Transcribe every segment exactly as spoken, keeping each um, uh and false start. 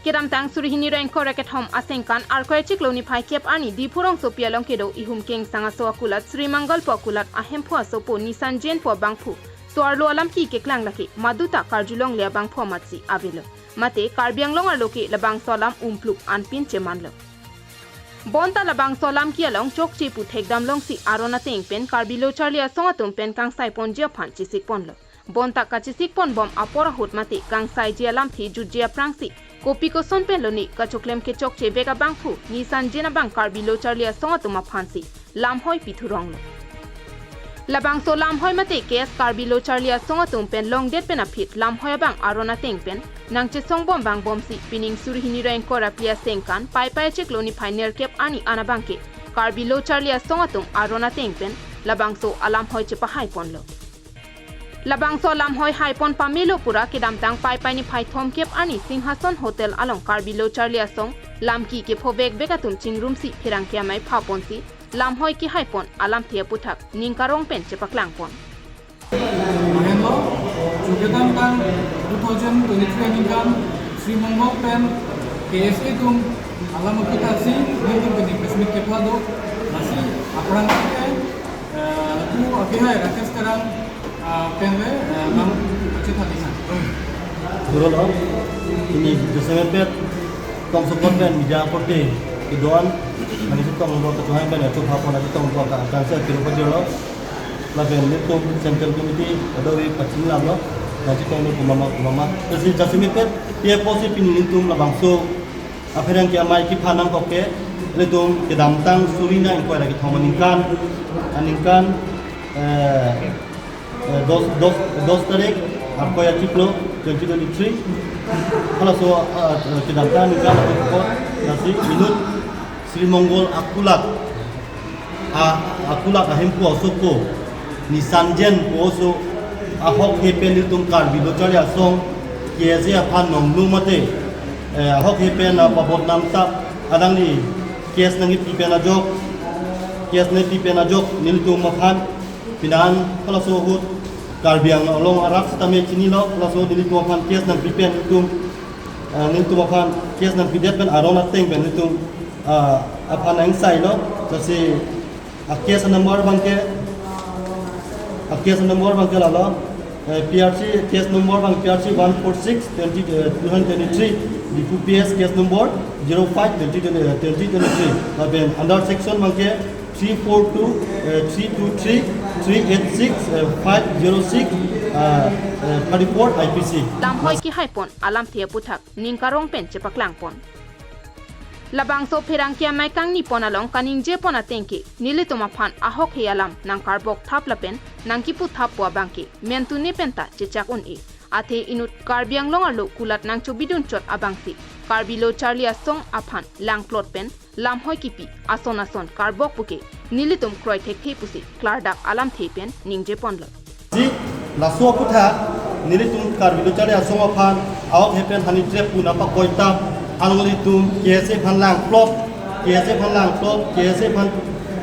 Kedamtang suri hini ra ingkoi ra kethom asengkan Arkoi achiklo niphai kep arni Diphu rongsopi along kedo Ihum Kengsang aso akulat Sri Mangal pu akulat ahemphu asopo Nisanjen pu abangphu tovarlo alam ki keklang lake maduta karjulongle abangphu amatsi avelo. Mate Karbi Anglong arlo ke labangso alam umplup anpin chemanlo. Bonta labangso alam ki along chokche pu thekdam longsi aron ateng pen Karbi Lo Charli Asong atum pen kangsai ponji aphan chesik ponlo. Bonta kachesik ponbom apor ahut mate kangsaiji alamthe jutji aphrangsi kopi koson pen lone kachoklem kechokche vek abangphu Nisanjen abang Karbi Lo Charli Asong atum aphansi lamhoi pithuronglo. Labangso lamhoi mate case Karbi Lo Charli Asong atum pen longdet pen aphi lamhoi abang aron ateng pen nangchesongbom vangbomsi pining suri hini ra ingkoi ra phli asengkan Paipai achiklo niphai nerkep arni an abangke Karbi Lo Charli Asong atum aron ateng pen labangso alamhoi chepahai ponlo. Labangso alamhoi haipon pamelo pura kedamtang Paipai niphai thomkep arni Singhason Hotel along Karbi Lo Charli Asong lamki kephovek vek atum chingrumsi pherangke amei phaponsi lamhoi kehaipon alamthe aputhak ning karong pen chepaklang pon. Ahenlo, kedamtang two thousand twenty-three aningkan Sri Mangal pen K S A atum alam akitasi nelitum pen press meet kephado, lasi aphrang ke, eh, lapu akehai Rakesh Terang, ah, pen le, eh, lam kachetha dina. Turun, oh, ini Joseph Pet, tong sokot pen media korte kedo-an, mane si tong bor kachonghai pen, eh, chopha pon, ati tong bor ka, kanse kiru pajolo. Lapen nelitum Central Committee kadokave pachini lamlo. Nangchetonglo pu mama pu mama. Lasi jasemet pen P F O si pini nelitum labangso apherangke amei kephan nangkok ke nelitum kedamtang suri ra ingkoi ra kethom aningkan, aningkan, eh, eh, dos, dos, dos tarik Arkoi achiklo twenty twenty-three. Halaso, eh, kedamtang aningkan ako lasi inut Sri Mangal akulat, a, akulat ahemphu asopo Nisanjen pu aso ahokhe pen nelitum Karbi Lo Charli Asong K S A aphan nongnu mate, eh, ahokhe pen, ah, pabot namtap alangli case nangkipi pen ajok, case nangkipi pen ajok nelitum aphan pinan halaso ahut Karbi Anglong arat sitame chinilo, halaso nelitum aphan case nangpi pen nelitum, eh, nelitum aphan case nangpidet pen aron ateng pen nelitum, ah, aphan nangsailo, lasi a case number abangke, a case number abangke lalo, eh, P R C case number abang P R C one four six twenty, eh, two thousand twenty-three, Diphu P S case number zero five twenty twenty, eh, twenty twenty-three. Lapen under section abangke three four two, eh, three two three, three eight six, eh, five zero six, eh, eh, thirty-four I P C. Lamhoi kehaipon alamthe aputhak ning karong pen chepaklang pon. Labangso pherangke amei kangni pon along kaningje pon ateng ke nelitum aphan ahokhe alam nangkarbok thap lapen nangkipu thap pu abangke mentune penta chechak un-e. Athe inut Karbi Anglong arlo kulat nangchobidun chot abangsi Karbi Lo Charli Asong aphan langplot pen lamhoi kipi ason ason karbok puke nelitum kroi thekthe pusi klardak alamthe pen ningje ponlo. Si laso aputhak nelitum Karbi Lo Charli Asong aphan ahokhe pen hani trep pu nangpakoi tap, alanglitum K S A aphan langplot, K S A aphan langplot, K S A aphan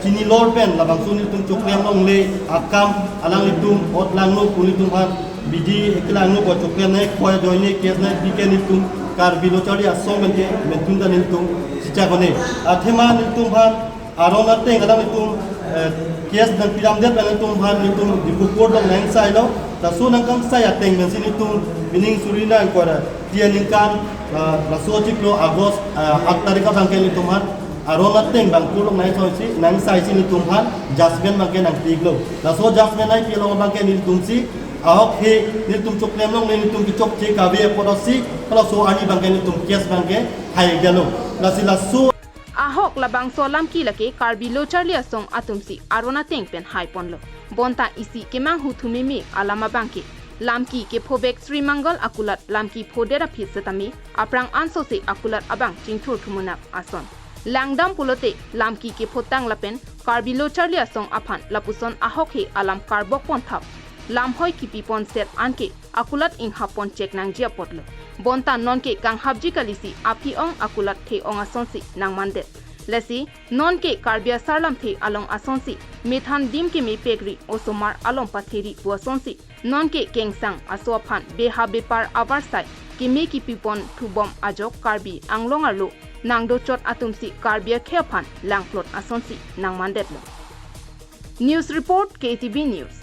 chinilor pen labangso nelitum choklem longle akam alanglitum ot langno pu nelitum aphan bidi eklangno pu choklem nangkoi ajoine case nangpi ke nelitum Karbi Lo Charli Asong pen ke mentun ta nelitum chechak un-e. Athema nelitum aphan aron ateng alanglitum, eh, case nangpidamdet alanglitum aphan nelitum Diphu court along nangsailo. Laso nangkangsai ateng pensi nelitum pining suri ra ingkoi ra phli aningkan, ah, laso achiklo August, ah, aat tarik abangke nelitum aphan aron ateng abang court along nangsaisi, nangsaisi nelitum aphan judgment abangke nangpi-iklo. Laso judgment nangpi along abangke nelitumsi ahokhe nelitum choklem longle nelitum kechokche kave apotsi halaso arni abangke nelitum case abangke hai galo. Lasi laso ahok labangso alam ke lake Karbi Lo Charli Asong atumsi aron ateng pen hai ponlo. Bonta isi kemanghu thumeme alam abangke lamki kephovek Sri Mangal akulat lamki phodet aphi setame aphrang ansose akulat abang chingthur thumunak ason. Langdam pulote lamki kephotang lapen Karbi Lo Charli Asong aphan lapuson ahokhe alam karbok pon thap, lamhoi kipi pon set anke akulat inghap pon chek nangji apotlo. Bonta nonke kanghapji kalisi aphi ong akulat the ong asonsi nangmandet. Lasi nonke Karbi asar lamthe along asonsi methan dim keme pekri osomar along patheri pu asonsi nonke Kengsang aso aphan beha bepar avarsai keme kepipon thubom ajok Karbi Anglong arlo nangdochot atumsi Karbi akhei aphan langplot asonsi nangmandetlo. News report, K T V News.